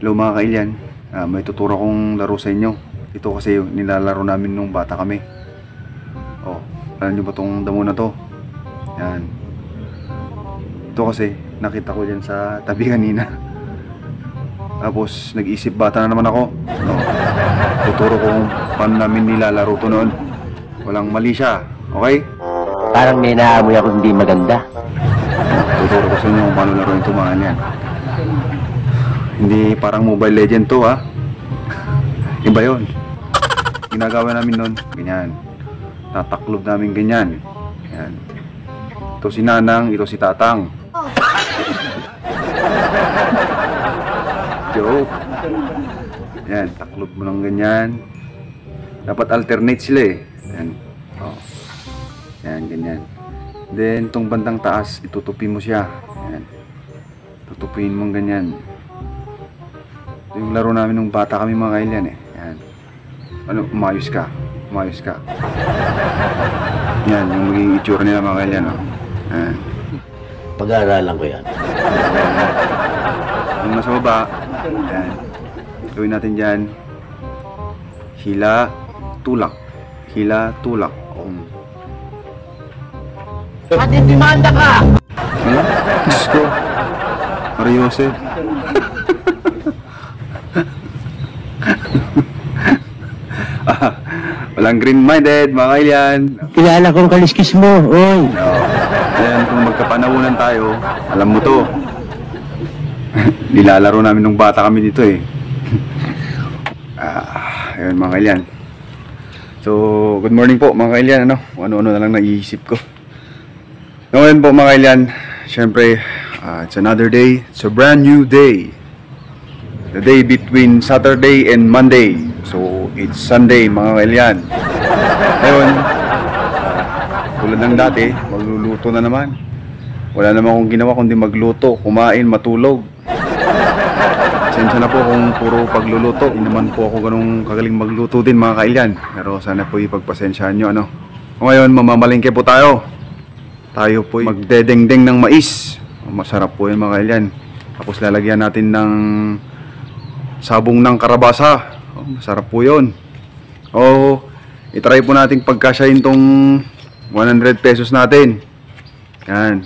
Hello mga kailyan, may tuturo kong laro sa inyo. Ito kasi yung nilalaro namin nung bata kami. Oh, alam nyo ba itong damo na to? Yan. Ito kasi nakita ko dyan sa tabi kanina. Tapos nag-isip bata na naman ako. Oh, tuturo ko kung paano namin nilalaro to noon. Walang mali siya, okay? Parang may naamoy ako hindi maganda. Tuturo ko sa inyo kung paano laruin ito mga yan. Hindi parang Mobile Legend to ha. Iba yun. Ginagawa namin nun, ganyan. Tataklob namin ganyan. Yan. Ito si Nanang, ito si Tatang. Joke. Yan, taklob mo ng ganyan. Dapat alternate sila eh. Yan. Oh. Yan, ganyan. Then, itong bandang taas, itutupi mo siya. Yan. Tutupin mong ganyan. Ito yung laro namin nung bata kami mga kailyan eh. Yan. Ano, umayos ka. Umayos ka. Yan, yung magiging itsura nila mga kailyan. Oh. Yan. Pag-aaralan ko yan. Yung nasa baba, yan. Gawin natin dyan. Hila, tulak. Hila, tulak. Pati demanda ka! Ano? Diyos ko. Mariose. Walang green-minded, mga kailyan. Kilala kong kaliskis mo, oy! No. Ayan, kung magkapanahunan tayo, alam mo to. Nilalaro namin nung bata kami dito eh. Ayun mga kailyan. So, good morning po mga kailyan. Ano-ano na lang naiisip ko. Ngayon po mga kailyan, syempre, it's another day. It's a brand new day. The day between Saturday and Monday. So, it's Sunday mga kailyan. Ngayon, tulad ng dati, magluluto na naman. Wala naman akong ginawa kundi magluto, kumain, matulog. Sensya na po kung puro pagluluto. Hindi naman po ako ganung kagaling magluto din mga kailyan. Pero sana po ipagpasensyahan nyo ano. Ngayon, mamamalingke po tayo. Tayo po magdedengdeng ng mais. Masarap po yun mga kailyan. Tapos lalagyan natin ng sabong ng karabasa. Masarap po yun. Itry po natin pagkasyahin tong 100 pesos natin. Yan.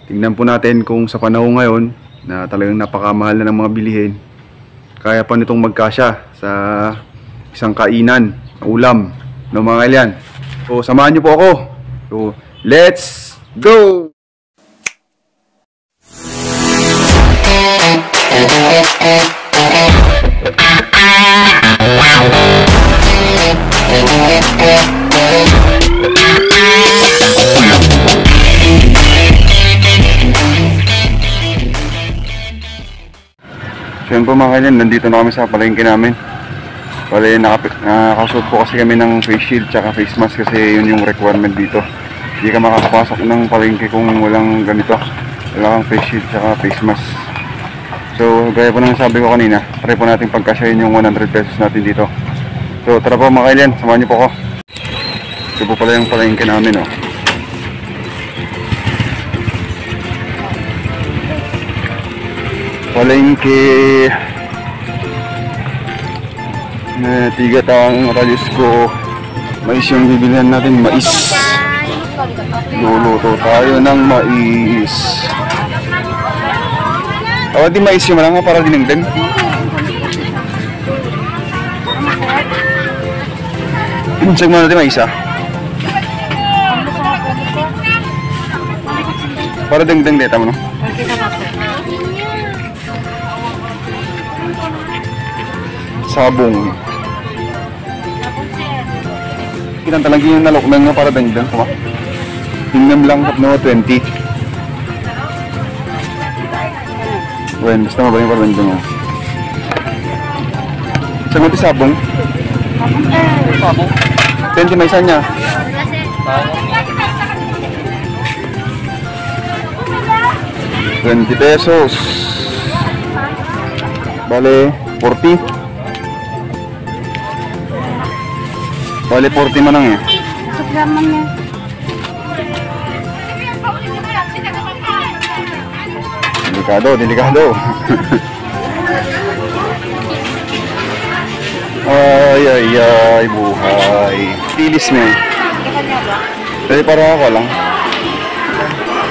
Tingnan po natin kung sa panahon ngayon na talagang napakamahal na ng mga bilihin, kaya pa nitong magkasya sa isang kainan, ulam, no mga kailyan. So samahan nyo po ako. So let's go! So yun po mga kailyan, nandito na kami sa palengke namin. Bale, nakasuot po kasi kami ng face shield tsaka face mask kasi yun yung requirement dito. Hindi ka makakapasok ng palengke kung walang ganito. Wala kang face shield tsaka face mask. So gaya po nang sabi ko kanina, try po natin pagkasyahin yung 100 pesos natin dito. So tara po mga kailyan, samahan niyo po ako. Ito po pala yung palengke namin oh. Palengke tigatang rayos ko. Mais yung bibilihan natin, mais. Luluto tayo ng mais. Di mais yung malanga para dinengdeng. Check mo natin mais ah. Para dengdeng deta mo no? Sabong. Kitang talaga yung naloknan nga para dengdeng ko. Tingnan lang no 20. Bueno, basta mabay yung para dengdeng mo. Saan mo sabong? Sabong? 20 may isa niya. 20 pesos. Bale, 40. Bale, 40 man lang eh. Suklaman niya. Delikado, delikado. ay, buhay. Tilis mo. Dahil para ako lang.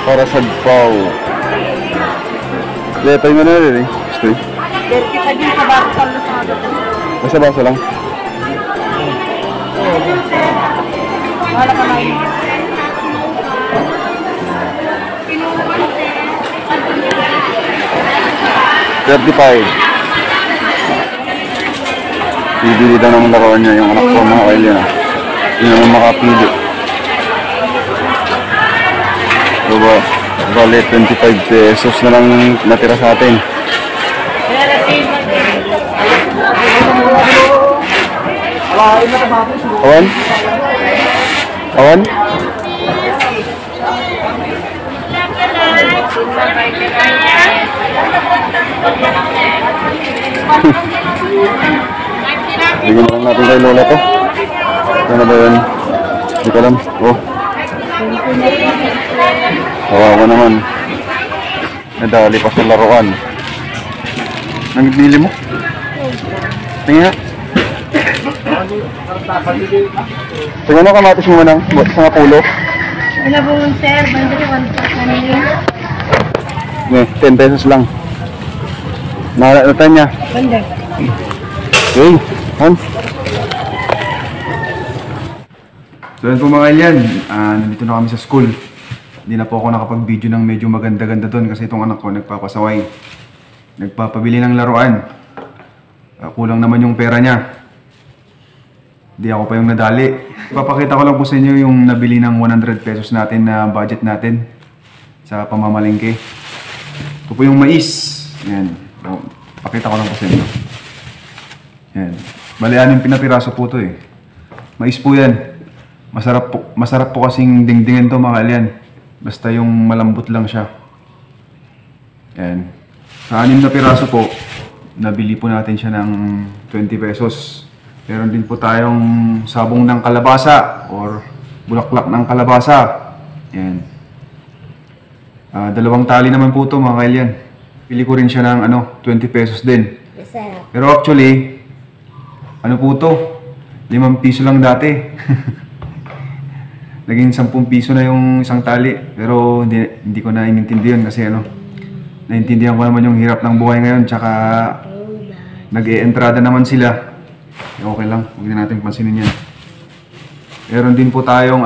Para sa pau. Lepay mo na rin eh. Gusto eh. Dirty ka din sa baso sa lusado. Basta baso lang. Wala ka na yun. $35. Bibili daw ng laruan niya yung anak ko mga kailyan. Hindi naman makapili. So ba, bali 25 pesos na lang natira sa atin. Awan? Awan? Bigyan na lang natin kay Lola to. Ano ba yun? Hindi ko alam. Oh. Kawawa naman. Nadali pa sa laruan. Nangbili mo? Tingin nga. Tingnan mo kamatis mo manang. Sa nga pulo. Ila po sir, bandari 1 10 pesos lang. Nakalatan niya. bandar. Okay, Han. So yun po mga kailan, nandito na kami sa school. Hindi na po ako nakapag-video ng medyo maganda-ganda doon kasi itong anak ko nagpapasaway. Nagpapabili ng laruan. Kulang naman yung pera niya. Hindi ako pa yung nadali. Papakita ko lang po sa inyo yung nabili ng 100 pesos natin na budget natin sa pamamalengke. Ito po yung mais. Yan. So, pakita ko lang po sa inyo. Yan. Bali, anong pinapiraso po ito eh. Mais po yan. Masarap po kasing dingdingin to mga alyan. Basta yung malambot lang siya. Yan. Sa 6 na piraso po, nabili po natin siya ng 20 pesos. Meron din po tayong sabong ng kalabasa or bulaklak ng kalabasa. Yan. 2 tali naman po ito mga kailyan. Pili ko rin siya ng 20 pesos din. Pero actually, ano po ito? 5 piso lang dati. Naging 10 piso na yung isang tali. Pero hindi ko na inintindihan kasi naintindihan ko naman yung hirap ng buhay ngayon. Tsaka nag-e-entrada naman sila. Okay lang, huwag na natin pansinin yan. Meron din po tayong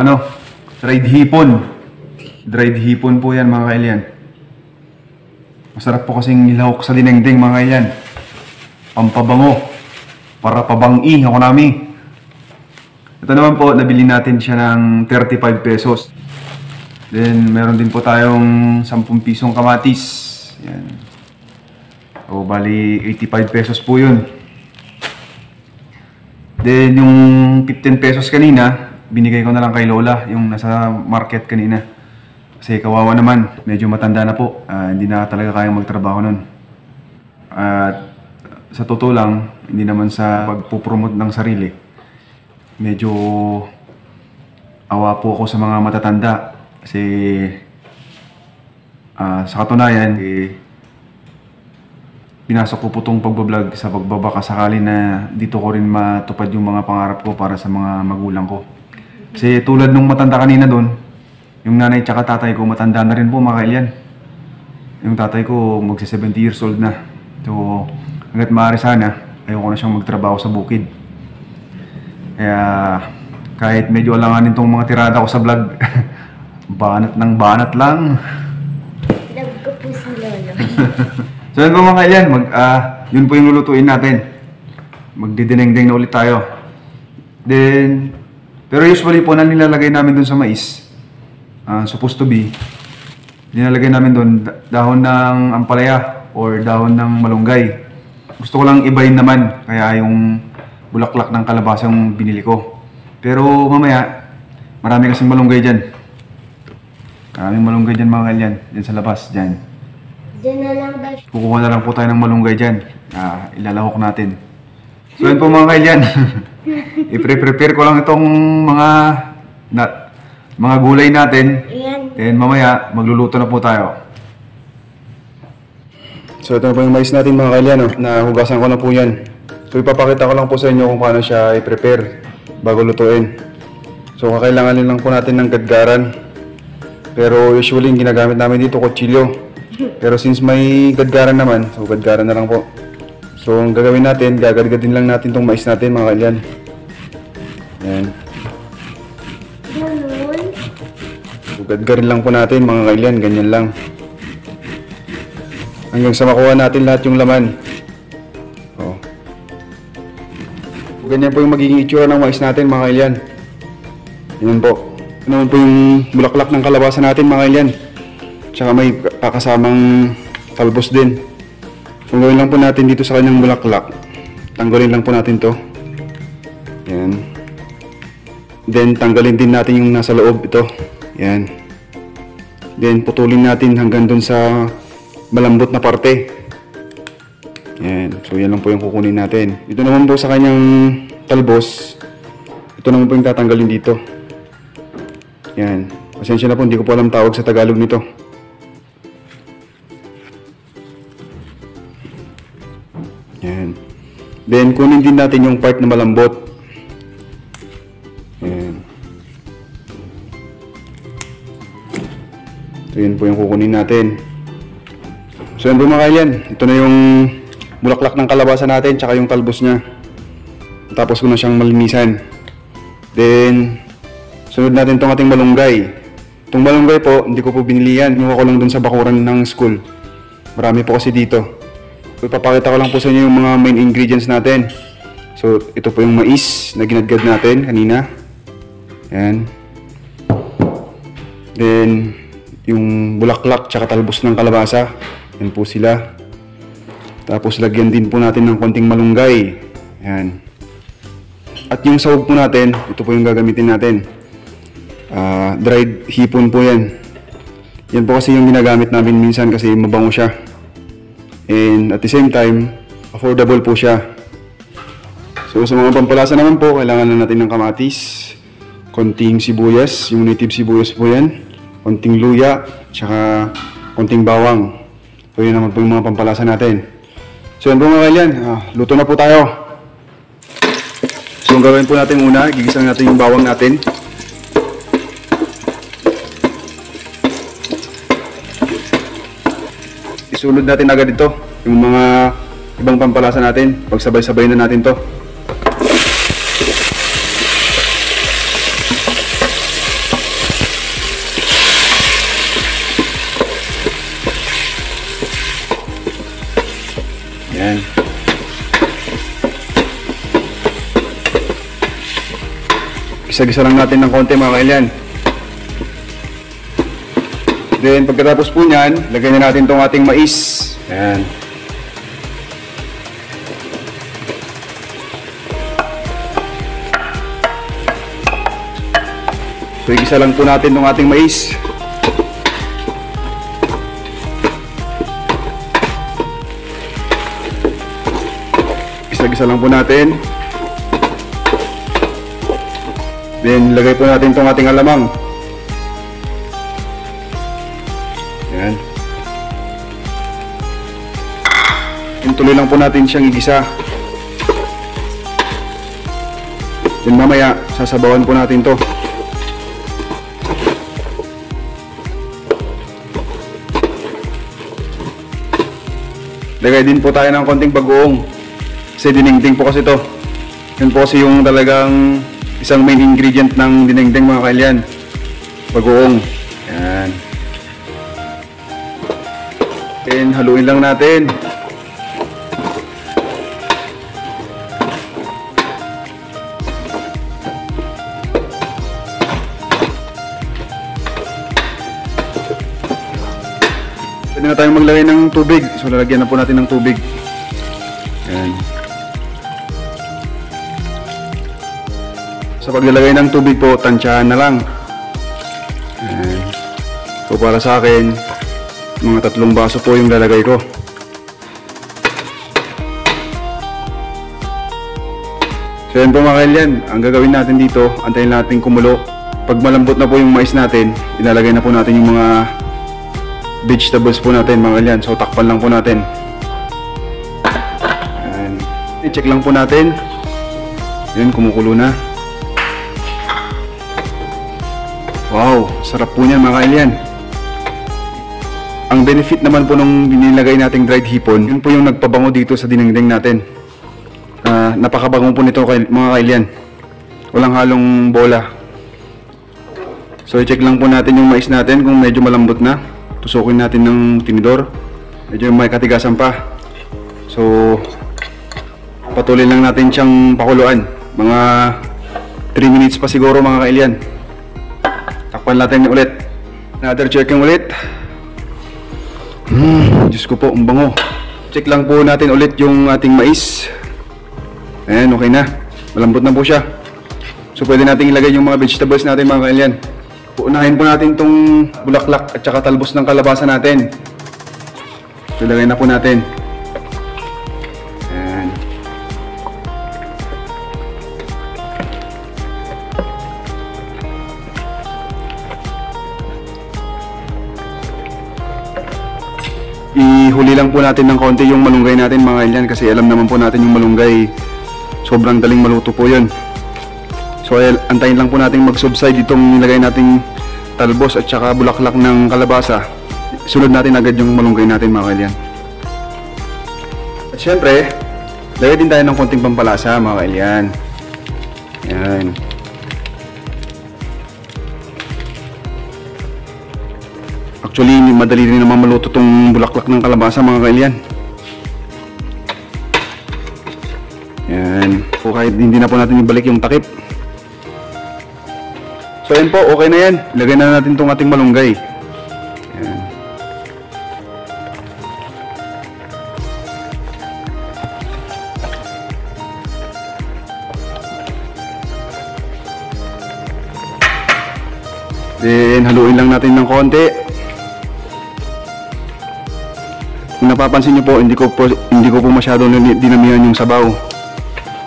dried hipon. Dried hipon po yan mga kailyan. Masarap po kasing ilahok sa dinengdeng mga kailyan. Pampabango. Para pabangi ako nami. Ito naman po, nabili natin siya ng 35 pesos. Then meron din po tayong 10 pisong kamatis. Yan. O bali 85 pesos po yun. Then yung 15 pesos kanina, binigay ko na lang kay Lola, yung nasa market kanina. Kasi kawawa naman, medyo matanda na po. Hindi na talaga kayang magtrabaho nun. At sa totoo lang, hindi naman sa pagpupromote ng sarili. Medyo awa po ako sa mga matatanda. Kasi sa katunayan, pinasok ko po itong pagbablog sa pagbabaka sakali na dito ko rin matupad yung mga pangarap ko para sa mga magulang ko. Kasi tulad nung matanda kanina doon, yung nanay tsaka tatay ko matanda na rin po mga kailyan. Yung tatay ko magsi 70 years old na. So hanggat maaari sana, ayoko na siyang magtrabaho sa bukid. Kaya kahit medyo alanganin itong mga tirada ko sa vlog, banat ng banat lang. Love ko po si Lolo. So yun po mga kailan, yun po yung lulutuin natin. Magdidinengdeng na ulit tayo. Then, pero usually po na nilalagay namin dun sa mais, supposed to be, nilalagay namin dun dahon ng ampalaya or dahon ng malunggay. Gusto ko lang ibayin naman, kaya yung bulaklak ng kalabasa yung binili ko. Pero mamaya, marami kasing malunggay dyan. Maraming malunggay dyan mga kailan, dyan sa labas, dyan. Diyan na lang daw. Kukuha na lang po tayo ng malunggay dyan. Ilalahok natin. So yun po mga kailan. I-prepare ko lang itong mga gulay natin. Ayan. Then mamaya, magluluto na po tayo. So ito na po yung mais natin mga kailan. Nahugasan ko na po yan. So ipapakita ko lang po sa inyo kung paano siya i-prepare bago lutuin. So kakailanganin lang po natin ng gadgaran. Pero usually yung ginagamit namin dito kutsilyo. Pero since may gadgaran naman, so gadgaran na lang po. So ang gagawin natin, gagadgadin lang natin tong mais natin mga kailyan. Ayan. So gadgarin lang po natin mga kailyan, ganyan lang. Hanggang sa makuha natin lahat yung laman. Oh. Ganyan po yung magiging itsura ng mais natin mga kailyan. Yan po. Ano naman po yung bulaklak ng kalabasa natin mga kailyan. Tsaka may kasamang talbos din. So gawin lang po natin dito sa kanyang bulaklak. Tanggalin lang po natin to. Yan. Then tanggalin din natin yung nasa loob ito. Yan. Then putulin natin hanggang dun sa malambot na parte. Yan. So yan lang po yung kukunin natin. Ito naman po sa kanyang talbos. Ito naman po yung tatanggalin dito. Yan. Pasensya na po, hindi ko po alam tawag sa Tagalog nito. Yan. Then kunin din natin yung part na malambot. Yan. So yan po yung kukunin natin. So yan po mga kailyan, ito na yung bulaklak ng kalabasa natin tsaka yung talbos nya. Tapos ko na siyang malinisan. Then sunod natin itong ating malunggay. Itong malunggay po, hindi ko po binili yan. Inuha ko lang dun sa bakuran ng school. Marami po kasi dito. So ipapakita ko lang po sa inyo yung mga main ingredients natin. So ito po yung mais na ginadgad natin kanina. Yan. Then yung bulaklak tsaka talbos ng kalabasa. Yan po sila. Tapos lagyan din po natin ng konting malunggay. Yan. At yung sahog po natin, ito po yung gagamitin natin. Dried hipon po yan. Yan po kasi yung ginagamit namin minsan kasi mabango siya. And at the same time, affordable po siya. So sa mga pampalasa naman po, kailangan na natin ng kamatis, konting sibuyas, yung native sibuyas po yan, konting luya, tsaka konting bawang. So yun naman po yung mga pampalasa natin. So yan po mga kailyan, luto na po tayo. So yung gawin po natin muna, gigisang natin yung bawang natin. Isulod natin agad ito, yung mga ibang pampalasa natin, pagsabay-sabay na natin to. Yan. Gisa-gisa lang natin ng konti mga kailyan. Then pagkatapos po niyan, lagyan na natin tong ating mais. Yan. So igisa lang po natin tong ating mais. Gisa lang po natin. Then lagay po natin itong ating alamang. Yan. Tuloy lang po natin siyang igisa. Then mamaya sasabawan po natin to. Lagay din po tayo ng konting bagoong. Kasi dinengdeng po kasi ito. Yun po kasi yung talagang isang main ingredient ng dinengdeng mga kailyan. Bagoong. Yan. And haluin lang natin. Pwede na tayong maglagay ng tubig. So lalagyan na po natin ng tubig. Yan. Sa paglalagay ng tubig po, tansyahan na lang. Ayan. So para sa akin, mga 3 baso po yung lalagay ko. So yan po mga kailyan, ang gagawin natin dito, antayin natin kumulo. Pag malambot na po yung mais natin, ilalagay na po natin yung mga vegetables po natin mga kailyan. So takpan lang po natin. Ayan. I-check lang po natin. Yun, kumukulo na. Wow, sarap po niyan mga kailian. Ang benefit naman po nung binilagay nating dried hipon, yun po yung nagpabango dito sa dinengdeng natin. Napakabango po nito mga kailian. Walang halong bola. So i-check lang po natin yung mais natin kung medyo malambot na. Tusukin natin ng tinidor. Medyo may katigasan pa. So patuloy lang natin siyang pakuluan. Mga 3 minutes pa siguro mga kailian. Takpan natin ulit. Another checking ulit. Diyos ko po, ang bango. Check lang po natin ulit yung ating mais. Ayan, okay na. Malambot na po siya. So pwede natin ilagay yung mga vegetables natin mga kailian. Unahin po natin itong bulaklak at saka talbos ng kalabasa natin. So ilagay na po natin. Ayan. Ihuli lang po natin ng konti yung malunggay natin mga kailian, kasi alam naman po natin yung malunggay sobrang daling maluto po yun. So antayin lang po natin mag-subside itong nilagay nating talbos at saka bulaklak ng kalabasa. Sunod natin agad yung malunggay natin mga kailian. At syempre, lagay din tayo ng konting pampalasa mga kailian. Yan. Actually, madali rin naman maluto itong bulaklak ng kalabasa mga kailian. Yan. So kahit hindi na po natin ibalik yung takip. So yan po, okay na yan. Ilagay na natin itong ating malunggay. Yan. Then haluin lang natin ng konti. Kung napapansin nyo po, hindi ko po masyado dinamihan yung sabaw.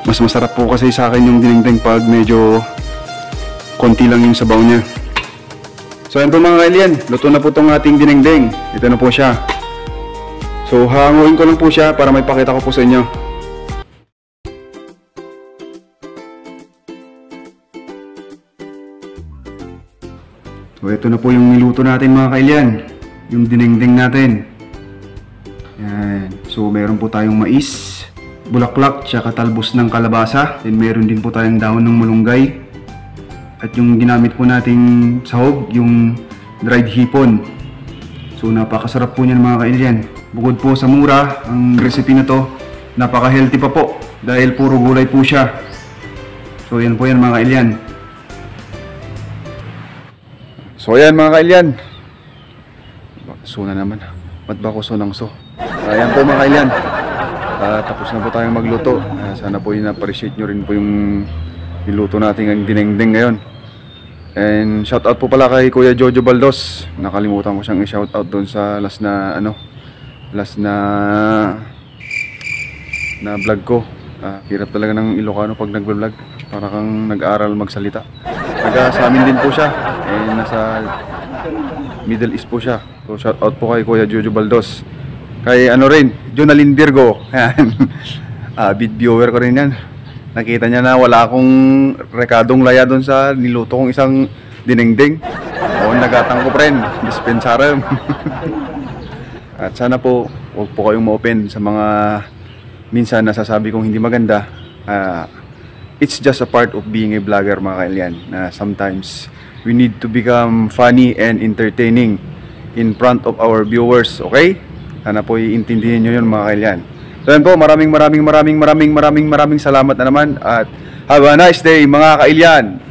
Mas masarap po kasi sa akin yung dinengdeng pag medyo konti lang yung sabaw niya. So ayan po mga kailian, luto na po itong ating dinengdeng. Ito na po siya. So hanguin ko lang po siya para may pakita ko po sa inyo. So ito na po yung niluto natin mga kailian, yung dinengdeng natin. Yan. So meron po tayong mais, bulaklak, tsaka talbos ng kalabasa. Then meron din po tayong dahon ng malunggay. At yung ginamit po nating sahog, yung dried hipon. So napakasarap po niyan mga kailian. Bukod po sa mura, ang recipe na to, napaka-healthy pa po. Dahil puro gulay po siya. So yan po yan mga kailian. So yan mga kailian. So na naman. Ba't ba ako sonang so? Ayan po mga kailian. Tapos na po tayong magluto. Sana po in-appreciate nyo rin po yung niluto natin ang dinengdeng ngayon. And shoutout po pala kay Kuya Jojo Baldos. Nakalimutan ko siyang i-shoutout doon sa last na vlog ko. Hirap talaga ng Ilocano pag nag-vlog. Para kang nag-aral magsalita. Sa amin din po siya. Nasa Middle East po siya. So shoutout po kay Kuya Jojo Baldos. Kay Jonalyn Virgo. Big viewer ko rin yan. Nakita niya na wala akong rekadong laya doon sa niluto kong isang dinengdeng. O nagatang ko pa rin, dispensarem. At sana po, huwag po kayong ma-open sa mga minsan nasasabi kong hindi maganda. It's just a part of being a vlogger mga kailian. Sometimes we need to become funny and entertaining in front of our viewers, okay? Sana po iintindihin nyo yun mga kailian. So yan po, maraming salamat na naman at have a nice day mga kailian.